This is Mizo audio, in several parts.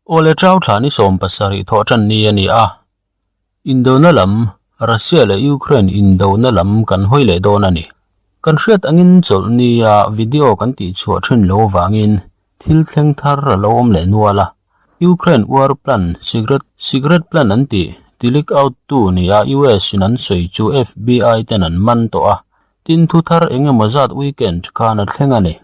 Awle Chau thla ni 17 thawh tan ni a ni a. Indona lam, Russia leh Ukraine indona lam kan hawi leh dawn a ni. Kan hriat angin chawlh nia video kan tih chhuah thin lo avangin thil thleng thar a lo awm leh nual a. Ukraine war plan secret secret plan an tih ti leak out tu nia US in an sawi chu FBI ten an man tawh a. Tin thu thar eng emaw zat weekend khan a thleng a ni.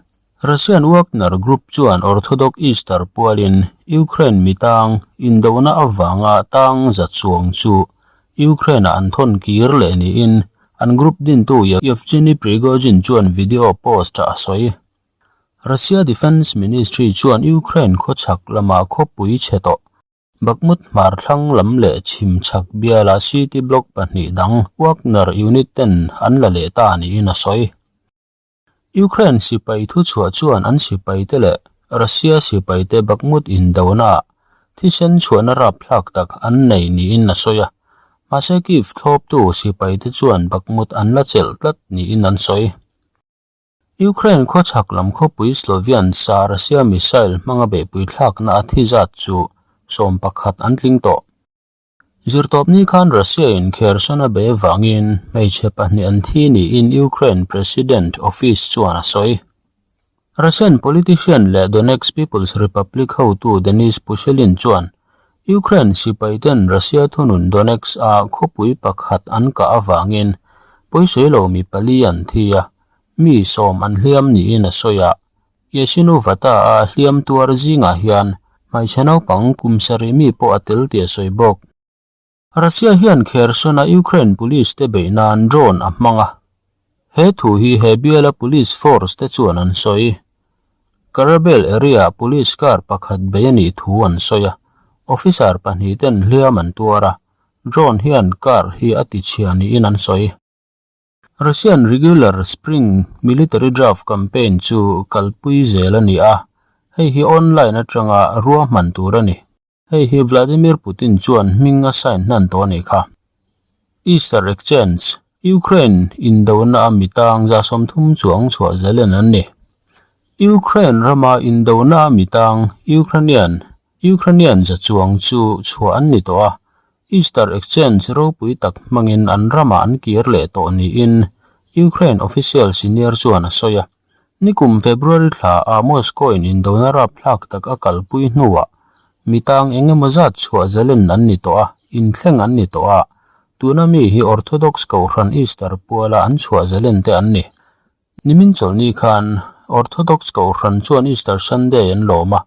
Russian Wagner Group chuan Orthodox Easter pualin Ukraine mitang indona avanga tang za chuang chu Ukraine-ah an thawn kir leh niin an group dintu Yevgeny Prigozhin chuan video post-ah a sawi. Russia Defence Ministry chuan Ukraine khawchhak lama khawpui chhe tawh Bakhmut hmar thlang lam leh chhim chhak biala city block pahnih dang Wagner unit ten an la leh ta niin a sawi. Ukraine sipai thuchhuah chuan an sipaite leh Russia sipaite Bakhmut indonaah thisen chhuahna rapthlak tak an nei niin a sawi a. Mahse Kyiv thlawptu sipaite chuan Bakhmut an la chelh tlat niin an sawi. Ukraine khawchhak lam khawpui Sloviansk-a Russia missile hmanga beihpui thlakna a thi zat chu 11 an tling tawh. Zirtawpni khan Russia-in Kherson a bei avangin hmeichhe pahnih an thi niin Ukraine President Office chuan a sawi. Russian politician leh Donetsk People's Republic hotu Denis Pushilin chuan Ukraine sipaiten Russia thunun Donetsk-a khawpui pakhat an kah avangin pawisawi lo mi pali an thi a, mi sawm an hliam niin a sawi a. Yashinuvata-a hliam tuar zingah hian hmeichhe naupang kum sarih mi pawh a tel tih a sawi bawk. Russia hian Kherson-a Ukraine police te beih nan drone a hmang a, he thu hi he biala police force te chuan an sawi. Karabel area-ah police car pakhat bei a nih thu an sawi a, officer pahnih ten hliam an tuar a, drone hian car hi a tichhia niin an sawi. Russian regular spring military draft campaign chu kalpui zel a ni a, hei hi online atanga ruahman tur a ni. Hei hi Vladimir Putin chuan hming a sign hnan tawh a nih kha. Easter Exchange, Ukraine indona a mitang 30 chuang chhuah zelen an ni. Ukraine rama indona a mitang Ukrainian Ukrainian za chuang chu chhuah an ni tawh a, Easter Exchange ropui tak hmangin an ramah an kir leh tawh niin Ukraine official senior chuan a sawi a. Nikum February thla ah Moscow in indona rapthlak tak a kalpui hnuah mi tang eng emaw zat chhuah zalen an ni tawh a, inthleng an ni tawh a, tuna mi hi Orthodox Kohhran Easter puala an chhuah zalen te an ni. Nimin chawlhni khan Orthodox Kohhran chuan Easter Sunday an lawm a,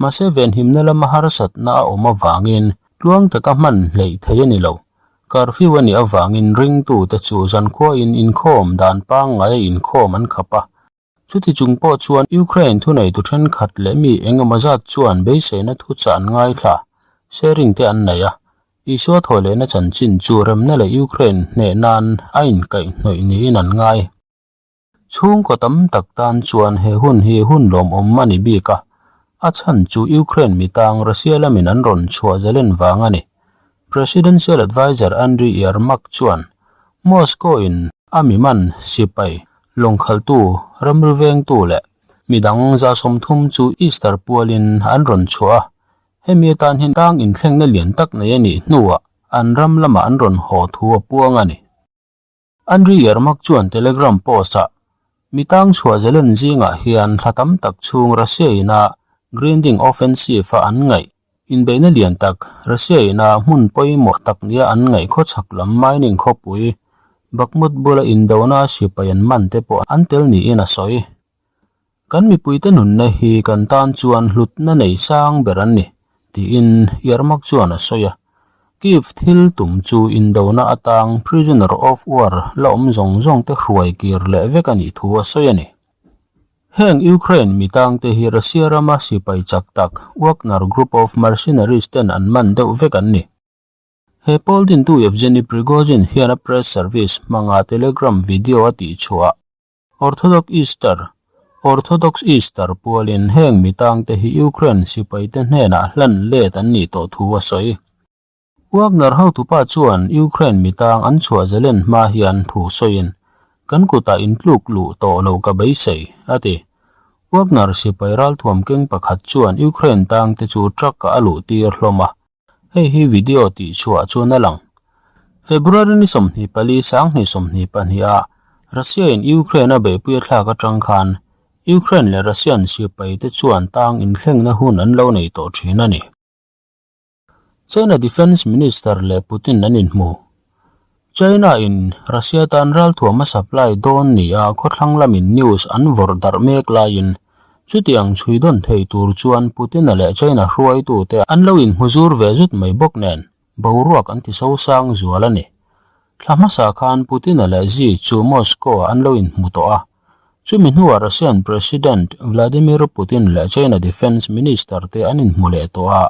mahse venhimna lama harsatna a awm avangin tluang taka hman hleih thei a ni lo. Curfew a nih avangin ringtute chu zankhuain inkhawm dan pangngai a inkhawm an khap a. Chuti chung pawh chuan Ukraine thuneitu thenkhat leh mi engemaw zat chuan beiseina thuchah an ngaithla, sharing te an nei a. Isua thawhlehna chanchin chu remna leh Ukraine hneh nan a inkaihhnawih niin an ngai. Chhungkaw tam tak tan chuan he hun hi hun lawmawm a ni bik a, a chhan chu Ukraine mitang Russia lamin an rawn chhuah zalen vang a ni. Presidential Adviser Andriy Yermak chuan Moscow-in a mi man sipai, lawngkhaltu, ramri vengtu leh midang 30 chu Easter pualin an rawn chhuah a, Hemi atan hian tang inthlengna lian tak nei a nih hnuah an ram lamah an rawn haw thu a puang a ni. Andriy Yermak chuan Telegram post-ah, Mi tang chhuah zelen zingah hian thla tam tak chhung Russia ina grinding offensive-a an ngaih inbeihna lian tak Russia ina hmun pawimawh tak nia an ngaih khawchhak lam mining khawpui Bakhmut bula indona sipai an man te pawh an tel niin a sawi. Kan mipuite nunna hi kan tan chuan hlutna nei sang ber an ni, tiin Yermak chuan a sawi a. Kyiv thil tum chu indona atang prisoner of war la awm zawng zawng te hruai kir leh vek a nih thu a sawi a ni. Heng Ukraine mi tangte hi Russia rama sipai chak tak Wagner Group of Mercenaries ten an man deuh vek an ni. He pawl dintu Yevgeny Prigozhin hian a press service hmanga Telegram video a tihchhuah. Orthodox Easter Orthodox Easter pualin heng mi tangte hi Ukraine sipaite hnenah hlan let an nih tawh thu a sawi. Wagner hotupa chuan Ukraine mi tang an chhuah zalen hma hian thu sawiin, Kan kutah intluk luh tawh lo ka beisei, a ti. Wagner sipai ralthuam keng pakhat chuan Ukraine tangte chu truck-ah a luhtir hlawm a, hei hi video tihchhuah chuan a lang. February ni 24 2022 ah Russia-in Ukraine a beihpui a thlak atang khan Ukraine leh Russian sipaite chuan tang inthlengna hun an lo nei tawh thin a ni. China Defence Minister leh Putin an inhmu. China in Russia tan ralthuam a supply dawn nia khawthlang lamin news an vawrh darh mek laiin chutiang chhui dawn thei tur chuan Putin-a leh China hruaitute an lo inhmu zur ve zut mai bawk nen boruak an ti sosang zual a ni. Thla hmasa khan Putin-a leh Xi chu Moscow-ah an lo inhmu tawh a. Chumi hnuah Russian President Vladimir Putin leh China Defence Minister te an inhmu leh tawh a.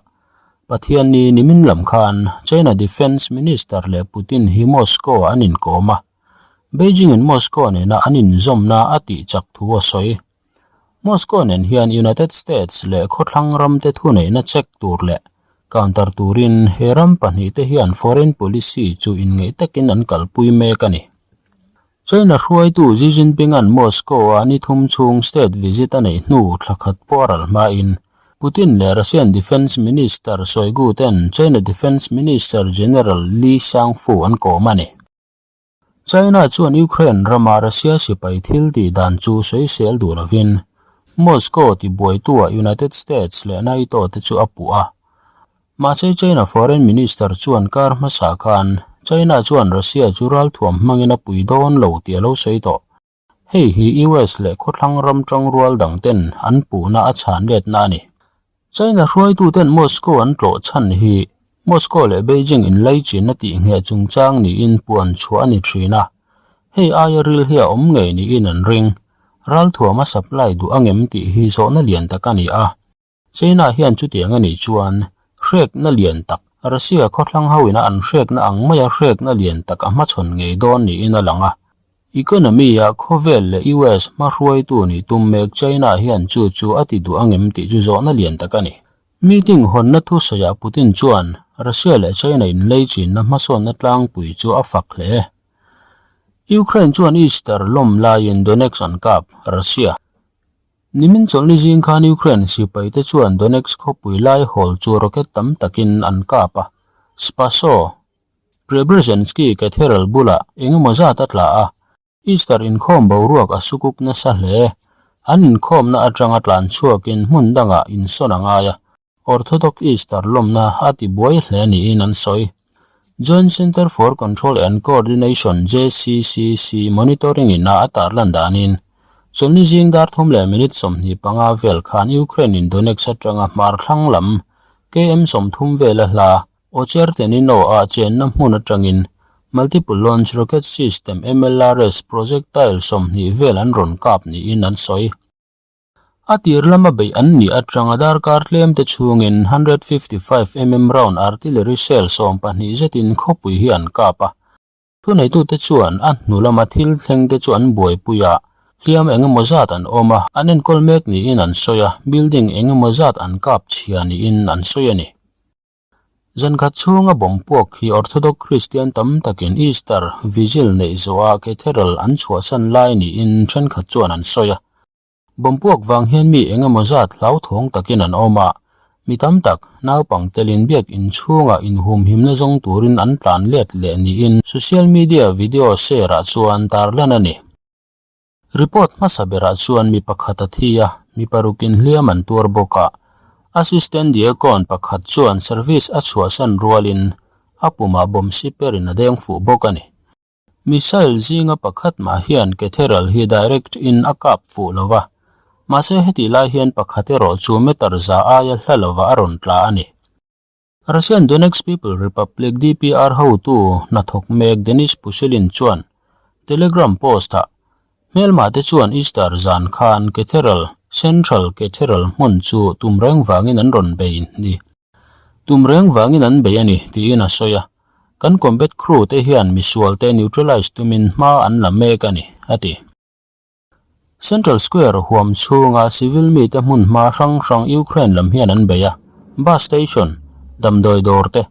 Pathianni nimin lam khan China Defence Minister leh Putin hi Moscow-ah an inkawm a, Beijing-in Moscow nena an inzawmna a tih chak thu a sawi. Moscow nen hian United States leh khawthlang ramte thuneihna check tur leh counter turin he ram pahnihte hian foreign policy chu inngeih takin an kalpui mek a ni. China hruaitu Xi Jinping-a'n Moscow-a ni thum chhung state visit a neih hnu thla khat pawh a ral hmain Putin leh Russian Defence Minister Shoigu ten China Defence Minister General Li Shangfu an kawm a ni. China chuan Ukraine rama Russia sipai thil tih dan chu sawisel duh lovin Moscow tibuaitua United States leh NATO te chu a puh a. Mahse China Foreign Minister chuan kar hmasa khan China chuan Russia chu ralthuam hmangin a pui dawn lo tih a lo sawi tawh. Hei hi US leh khawthlang ram tangrual dang ten an puhna a chhan letna a ni. China hruaituten Moscow an tlawh chhan hi Moscow leh Beijing inlaichinna tihngheh chungchang niin puan chhuah a ni thin a. Hei aia ril hi a awm ngei niin an ring. Ralthuam a supply duh angem tih hi zawhna lian tak a ni a. China hian chutiang a nih chuan hrekna lian tak, Russia khawthlang ho ina an hrekna ang maia hrekna lian tak a hmachhawn ngei dawn niin a lang a. Economy-ah khawvel leh US hmahruaitu nih tum mek China hian chu chu a ti duh angem tih chu zawhna lian tak a ni. Meeting hawnna thusawiah Putin chuan Russia leh China inleichinna hmasawnna tlangpui chu a fak hle. Ukraine chuan Easter lawm laiin Donetsk an kap, Russia. Nimin chawlhni zing khan Ukraine sipaite chuan Donetsk khawpui lai hawl chu rocket tam takin an kap a, Spaso, Preobrazhensky Cathedral bulah eng emaw zat a tla a, Easter inkhawm boruak a sukuk nasa hle. An inkhawmna atanga tlan chhuakin hmun dangah insawn a ngai a. Orthodox Easter lawmna a ti buai hle niin an sawi. Joint Centre for Control and Coordination, JCCC, monitoring in a a tarlan danin, chawlhni zing dar thum leh minute 25 vel khan Ukraine in Donetsk atanga hmar thlang lam KM 30 vela hla Ochertenino ah chenna hmun atangin Multiple Launch Rocket System, MLRS, projectile 20 vel an rawn kap niin an sawi. A tir lama beih an nih atanga darkar tlem te chhungin 155 mm round artillery shell 12 zetin khawpui hi an kap a. Thuneitute chuan a hnu lama thil thleng te chu an buaipui a, hliam eng emaw zat an awm a, an enkawl mek niin an sawi a, building eng emaw zat an kap chhia niin an sawi a ni. Zankhat chhunga bomb puak hi Orthodox Kristian tam takin Easter Vigil neih zawhah Cathedral an chhuahsan lai niin thenkhat chuan an sawi a. Bomb puak vang hian mi eng emaw zat hlauthawng takin an awm a, mi tam tak naupang telin biakinn chhungah inhumhimna zawng turin an tlan let leh niin social media video share ah chuan tarlan a ni. Report hmasa berah chuan mi pakhat a thi a, mi parukin hliam an tuar bawk a. Assistant Deacon pakhat chuan service a chhuahsan rualin a pumah bomb siperin a deng fuh bawk a ni. Missile zinga pakhat mah hian Cathedral hi direct in a kap fuh lo va, mahse hetih lai hian pakhat erawh chu meter za aia hla lovah a rawn tla a ni. Russian Donetsk People Republic DPR hotu hnathawk mek Denis Pushilin chuan Telegram post-ah, Hmelmate chuan Easter zan khan Cathedral, Central Cathedral hmun chu tum reng vangin an rawn bei ni. Tum reng vangin an bei a ni, tiin a sawi a. Kan combat crew te hian misualte neutralize tumin hma an la mek a ni, a ti. Central Square huam chhunga civil mite hmun hma hrang hrang Ukraine lam hian an bei a, bus station, damdawi dawr te,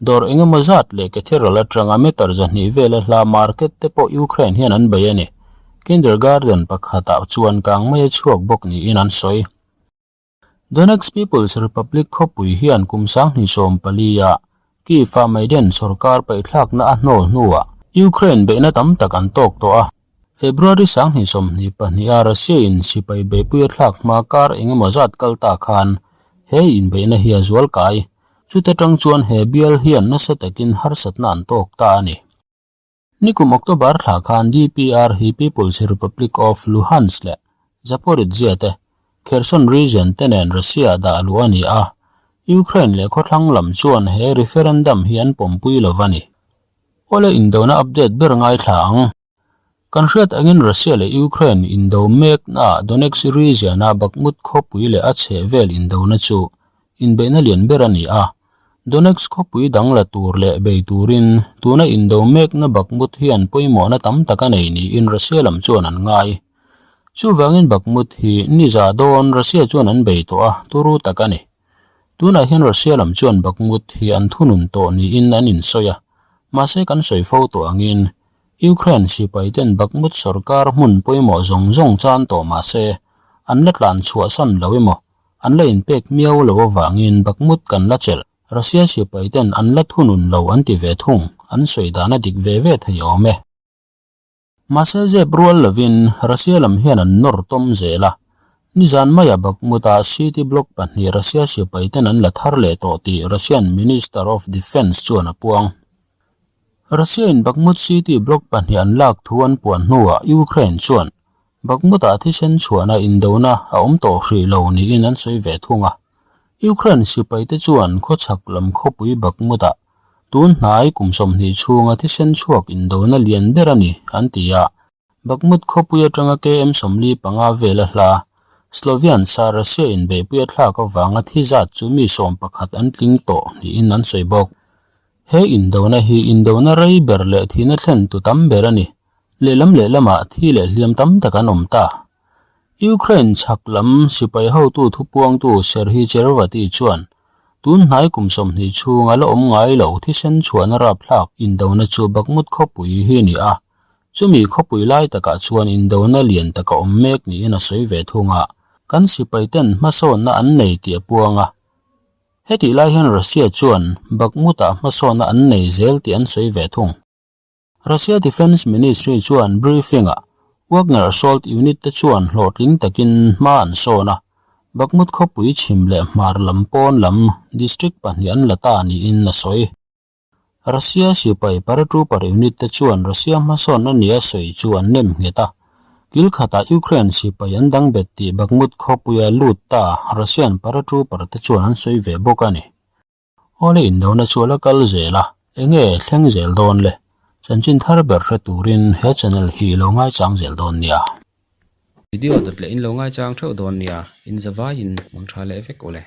dawr eng emaw zat leh cathedral atanga meter 200 vela hla market te pawh Ukraine hian an bei a ni. Kindergarten pakhatah chuan kang mai a chhuak bawk niin an sawi. Donetsk People's Republic khawpui hian kum 2014 ah Kyiv-a Maidan sorkar paihthlakna a hnawl hnuah Ukraine beihna tam tak an tawk tawh a. February 2022 a Russia-in sipai beihpui a thlak hma kar engemaw zat kal ta khan he inbeihna hi a zual kai. Chuta tang chuan he bial hian nasa takin harsatna an tawk ta a ni. Nikum October thla khan DPR hi People's Republic of Luhansk leh Zaporizhzhia te, Kherson region te nen Russia dah luh a ni a, Ukraine leh khawthlang lam chuan he referendum hi an pawmpui lo va ni. Awle indona update ber ngaithla ang. Kan hriat angin Russia leh Ukraine indo meknaah Donetsk region-a Bakhmut khawpui leh a chhehvel indona chu inbeihna lian ber a ni a. Donetsk khawpui dang la tur leh bei turin tuna indo mekna Bakhmut hian pawimawhna tam tak a nei niin Russia lam chuan an ngai. Chuvangin Bakhmut hi ni za dawn Russia chuan an bei tawh a, turu tak a ni. Tunah hian Russia lam chuan Bakhmut hi an thunun tawh niin an insawi a, mahse kan sawi fo tawh angin Ukraine sipaiten Bakhmut sorkar hmun pawimawh zawng zawng chan tawh mahse an la tlan chhuahsan lo emaw An la inpek miau lo avangin Bakhmut kan la chelh, Russia sipai ten an la thunun lo an ti ve thung, an sawi dan a dik ve ve thei awm e. Mahse zep rual lovin Russia lam hian an nawr tawm zel a, nizan maia Bakhmut-ah city block pahnih Russia sipai ten an la thar leh tawh tih Russian Minister of Defence chuan a puang. Russia-in Bakhmut city block pahnih an lak thu an puan hnuah Ukraine chuan Bakhmut-ah thisen chhuahna indona a awm tawh hrih lo niin an sawi ve thung a. Ukraine sipaite chuan khawchhak lam khawpui Bakhmut-ah tun hnai kum 20 chhunga thisen chhuak indona lian ber a ni an ti a. Bakhmut khawpui atanga KM 45 vela hla Sloviansk-a Russia inbeihpui a thlak avanga thi zat chu mi 11 an tling tawh niin an sawi bawk. He indona hi indona rei ber leh thihna thlen tu tam ber a ni. Lehlam lehlamah thi leh hliam tam tak an awm ta. Ukraine chhak lam sipai hotu thupuangtu Serhiy Chervati chuan tun hnai kum 20 chhunga la awm ngai lo thisen chhuahna rapthlak indona chu Bakhmut khawpui hi a ni a, chumi khawpui lai takah chuan indona lian tak a awm mek niin a sawi ve thung a, kan sipaiten hmasawnna an nei tih a puang a. Hetih lai hian Russia chuan Bakhmut-ah hmasawnna an nei zel tih an sawi ve thung. Russia Defence Ministry chuan briefing-ah Wagner Assault Unit te chuan hlawhtling takin hma an sawn a, Bakhmut khawpui chhim leh hmar lam pawn lam district pahnih an la ta niin a sawi. Russia sipai paratrooper unit te chuan Russia hmasawnna nia sawi chu an nem nghet a, kil khatah Ukraine sipai an dang bet tih Bakhmut khawpuia lut ta Russian paratrooper te chuan an sawi ve bawk a ni. Awle indona chu a la kal zel a, enge thleng zel dawn le? Chanchin thar ber hre turin he channel hi i lo ngaichang zel dawn nia. Video dawt leh in lo ngaichang theuh dawn nia, in zavaiin mang tha leh vek ule.